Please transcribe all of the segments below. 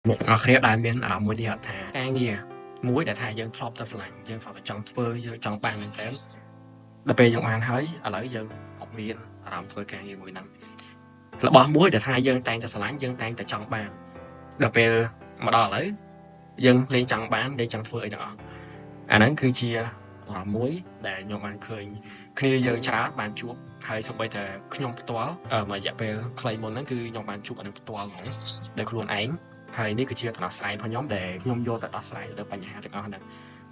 អ្នកទាំងអស់គ្នាដែលមានអារម្មណ៍មួយនេះអត់ថាការងារមួយដែលថាយើងធ្លាប់តែស្រឡាញ់យើងធ្លាប់តែចង់ធ្វើយើងចង់បានមែនតើដល់ពេលយើងបានហើយឥឡូវយើងអត់មានអារម្មណ៍ធ្វើការងារមួយហ្នឹងរបស់មួយដែលថាយើងតែងតែស្រឡាញ់យើងតែងតែចង់បានដល់ពេលមកដល់ឥឡូវយើងលែងចង់បានលែងចង់ធ្វើអីទាំងអស់អាហ្នឹងគឺជាអារម្មណ៍មួយដែលខ្ញុំបានឃើញគ្នាយើងច្រើនបានជួបហើយសូម្បីតែខ្ញុំផ្ទាល់មួយរយៈពេលខ្លីមុនហ្នឹងគឺខ្ញុំបានជួបអាហ្នឹងផ្ទាល់ហ្មងដោយខ្លួនឯងហើយនេះគឺជាដំណោះស្រាយរបស់ខ្ញុំដែលខ្ញុំយកទៅដោះស្រាយទៅលើបញ្ហាទាំងអស់ហ្នឹង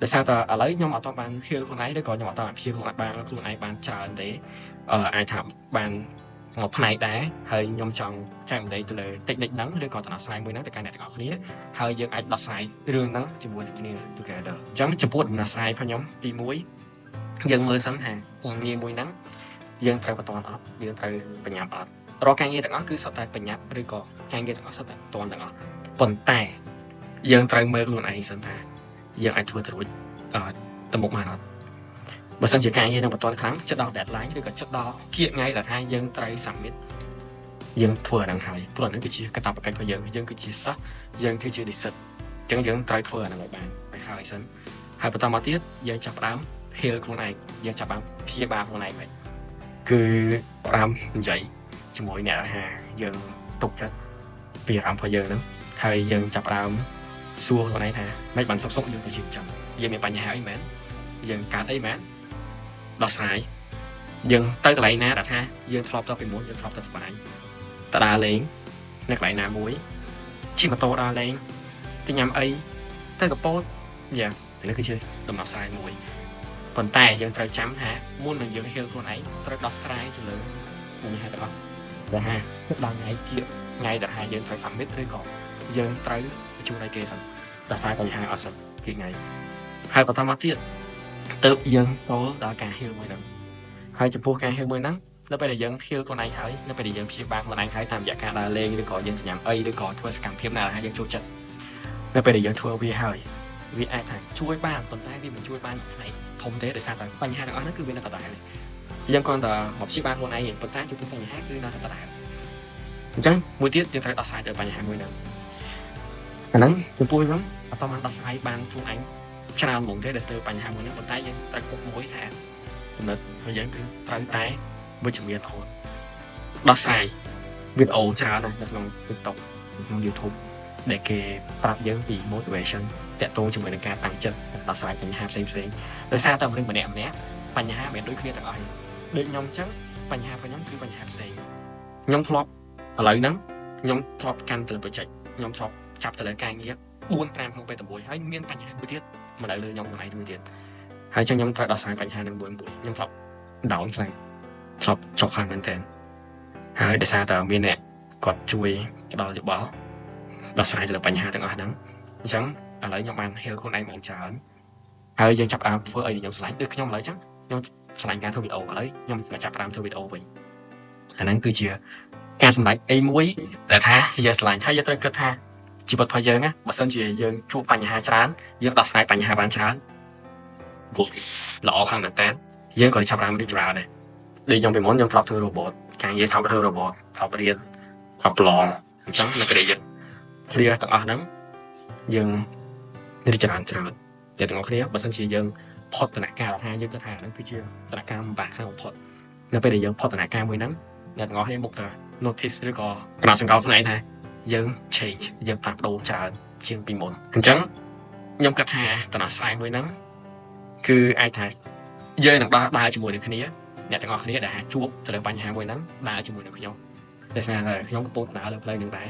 ដោយសារតែឥឡូវខ្ញុំអត់ទាន់បាន heal ខ្លួនឯងឬក៏ខ្ញុំអត់ទាន់បានព្យាខ្លួនឯងបានខ្លួនឯងបានច្រើនទេអាចថាបានមួយផ្នែកដែរហើយខ្ញុំចង់ចែករំលែកទៅលើ technique ហ្នឹងឬក៏ដំណោះស្រាយមួយហ្នឹងទៅកាន់អ្នកទាំងអស់គ្នាហើយយើងអាចដោះស្រាយរឿងហ្នឹងជាមួយនឹងគ្នា together។ អញ្ចឹងចំពោះដំណោះស្រាយរបស់ខ្ញុំទី1យើងមើលសិនថាការងារមួយហ្នឹងយើងត្រូវបន្ទាន់អត់យើងត្រូវបញ្ញាប់អត់រាល់ការងារទាំងអស់គឺសុទ្ធតែបញ្ញាប់ឬក៏ការងារទាំងអស់សុទ្ធតែបន្ទាន់ទាំងអស់ប៉ុន្តែយើងត្រូវមើលខ្លួនឯងសិនថាយើងអាចធ្វើទៅរួចអឺទៅមុខបានអត់បើសិនជាការងារនឹងបន្ទាន់ខ្លាំងចិត្តដល់ deadline ឬក៏ចិត្តដល់គៀកថ្ងៃដែលថាយើងត្រូវ submit យើងធ្វើអាហ្នឹងហើយព្រោះអាហ្នឹងគឺជាកាតព្វកិច្ចរបស់យើងយើងគឺជាសិស្សយើងគឺជានិស្សិតអញ្ចឹងយើងត្រូវធ្វើអាហ្នឹងឲ្យបានឲ្យហើយសិនហើយបន្តមកទៀតយើងចាប់ផ្ដើម heal ខ្លួនឯងយើងចាប់ផ្ដើមព្យាបាលខ្លួនឯងវិញគឺផ្ដើមនិយាយជាមួយអ្នកថាយើងទុកចិត្តពីអារម្មណ៍របស់យើងហ្នឹងហើយយើងចាប់ផ្ដើមសួរខ្លួនឯងថាមិនបានសុខសុខយើងទៅជាអញ្ចឹងយើងមានបញ្ហាអីមែនយើងកើតអីមែនដោះស្រាយយើងទៅកន្លែងណាដែលថាយើងធ្លាប់ទៅពីមុនយើងធ្លាប់ទៅសប្បាយតដើរលេងនៅកន្លែងណាមួយជិះម៉ូតូដើរលេងទៅញ៉ាំអីទៅកពតយ៉ានេះគឺជាដំណោះស្រាយមួយប៉ុន្តែយើងត្រូវចាំថាមុននឹងយើង heal ខ្លួនឯងត្រូវដោះស្រាយទៅលើបញ្ហាទាំងអស់ដែលថាគិតដល់ថ្ងៃគៀកថ្ងៃដែលថាយើងត្រូវ submit ឬក៏យើងត្រូវបញ្ជូនឲ្យគេសិនដោះស្រាយបញ្ហាអស់សិនគៀកថ្ងៃហើយបន្តមកទៀតទៅយើងចូលដល់ការ heal មួយហ្នឹងហើយចំពោះការ heal មួយហ្នឹងនៅពេលដែលយើង heal ខ្លួនឯងហើយនៅពេលដែលយើងព្យាបាលខ្លួនឯងហើយតាមរយៈការដើរលេងឬក៏យើងញ៉ាំអីឬក៏ធ្វើសកម្មភាពណាដែលយើងចូលចិត្តនៅពេលដែលយើងធ្វើវាហើយវាអាចថាជួយបានប៉ុន្តែវាមិនជួយបានផ្នែកធំទេដោយសារតែបញ្ហាទាំងអស់ហ្នឹងគឺវានៅដដែលយើងគ្រាន់តែមកព្យាបាលខ្លួនឯងទេប៉ុន្តែចំពោះបញ្ហាគឺនៅតែដដែលអញ្ចឹងមួយទៀតយើងត្រូវដោះស្រាយទៅបញ្ហាមួយហ្នឹងអាហ្នឹងចំពោះខ្ញុំអត់បានដោះស្រាយបានខ្លួនឯងច្រើនហ្មងទេដែលស្ទើរបញ្ហាមួយហ្នឹងប៉ុន្តែយើងត្រូវគប់មួយថាចំណុចរបស់យើងគឺត្រូវតែវិជ្ជមានរហូតដោះស្រាយវីដេអូច្រើនណាស់នៅក្នុង TikTok នៅក្នុង YouTube ដែលគេប្រាប់យើងពី motivation តាក់ទងជាមួយនឹងការតាំងចិត្តដោះស្រាយបញ្ហាផ្សេងផ្សេងដោយសារតែមនុស្សម្នាក់ម្នាក់បញ្ហាមិនដូចគ្នាទាំងអស់ទេដូចខ្ញុំអញ្ចឹងបញ្ហារបស់ខ្ញុំគឺបញ្ហាផ្សេងខ្ញុំធ្លាប់ឥឡូវហ្នឹងខ្ញុំធ្លាប់កាន់ទៅ project ខ្ញុំធ្លាប់ចាប់ទៅលើការងារ4 5ក្នុងពេលតែមួយហើយមានបញ្ហាមួយទៀតមកនៅលើខ្ញុំខ្លួនឯងមួយទៀតហើយចឹងខ្ញុំត្រូវដោះស្រាយបញ្ហានឹងមួយមួយខ្ញុំធ្លាប់ down ខ្លាំងធ្លាប់ចុះខ្លាំងមែនទែនហើយដោយសារតែមានអ្នកគាត់ជួយផ្ដល់យោបល់ដោះស្រាយទៅលើបញ្ហាទាំងអស់ហ្នឹងអញ្ចឹងឥឡូវខ្ញុំបាន heal ខ្លួនឯងបានច្រើនហើយយើងចាប់ផ្ដើមធ្វើអីដែលខ្ញុំស្រឡាញ់ដូចខ្ញុំឥឡូវចឹងខ្ញុំស្រឡាញ់ការធ្វើវីដេអូឥឡូវខ្ញុំមកចាប់ផ្ដើមធ្វើវីដេអូវិញអាហ្នឹងគឺជាការសម្រេចអីមួយដែលថាយើងស្រឡាញ់ហើយយើងត្រូវគិតថាជីវិតរបស់យើងណាបើសិនជាយើងជួបបញ្ហាច្រើនយើងដោះស្រាយបញ្ហាបានច្រើនល្អខ្លាំងមែនតើយើងក៏ចាប់ផ្ដើមរីកចម្រើនដែរដូចខ្ញុំពីមុនខ្ញុំធ្លាប់ធ្វើ robot ការងារសពធ្វើ robot ធ្លាប់រៀនធ្លាប់ប្រឡងអញ្ចឹងនៅពេលដែលយើង clear ទាំងអស់ហ្នឹងយើងរីកចម្រើនច្រើនតែទាំងអស់គ្នាបើសិនជាយើងផុតដំណាក់កាលថាយើងគិតថាហ្នឹងគឺជាដំណាក់កាលលំបាកខ្លាំងបំផុតនៅពេលដែលយើងផុតដំណាក់កាលមួយហ្នឹងអ្នកទាំងអស់គ្នាមុខតែ notice ឬក៏កំណត់សង្កល់ខ្លួនឯងថាយើង change យើងផ្លាស់ប្ដូរច្រើនជាងពីមុនអញ្ចឹងខ្ញុំគិតថាដំណោះស្រាយមួយហ្នឹងគឺអាចថាយើងនឹងដោះដើរជាមួយនឹងគ្នាអ្នកទាំងអស់គ្នាដែលអាចជួបទៅលើបញ្ហាមួយហ្នឹងដើរជាមួយនឹងខ្ញុំដោយសារតែខ្ញុំកំពុងដើរលើផ្លូវនឹងដែរ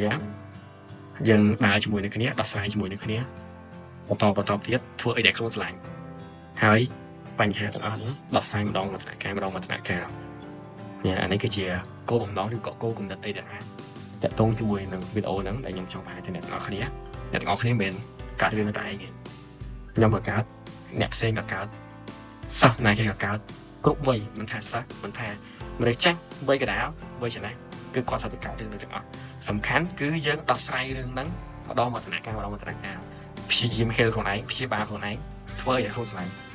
យ៉ាយើងដើរជាមួយនឹងគ្នាដោះស្រាយជាមួយនឹងគ្នាបន្តបន្តទៀតធ្វើអីដែលខ្លួនស្រឡាញ់ហើយបញ្ហាទាំងអស់ហ្នឹងដោះស្រាយម្ដងមួយថ្នាក់កាលម្ដងមួយថ្នាក់កាលនេះអានេះគឺជាគោលបំណងឬក៏គោលគំនិតអីដែលអាចតាក់ទងជាមួយនឹងវីដេអូហ្នឹងដែលខ្ញុំចង់បង្ហាញទៅអ្នកទាំងអស់គ្នាអ្នកទាំងអស់គ្នាមិនមែនកើតរឿងតែឯងទេខ្ញុំក៏កើតអ្នកផ្សេងក៏កើតសិស្សណាគេក៏កើតគ្រប់វ័យមិនថាសិស្សមិនថាមនុស្សចាស់វ័យកណ្ដាលវ័យចំណាស់គឺគាត់សុទ្ធតែកើតរឿងនឹងទាំងអស់សំខាន់គឺយើងដោះស្រាយរឿងហ្នឹងម្ដងមួយថ្នាក់កាលម្ដងមួយថ្នាក់កាលព្យាយាម heal ខ្លួនឯងព្យាបាលខ្លួនឯងធ្វើឲ្យខ្លួនស្រឡាញ់។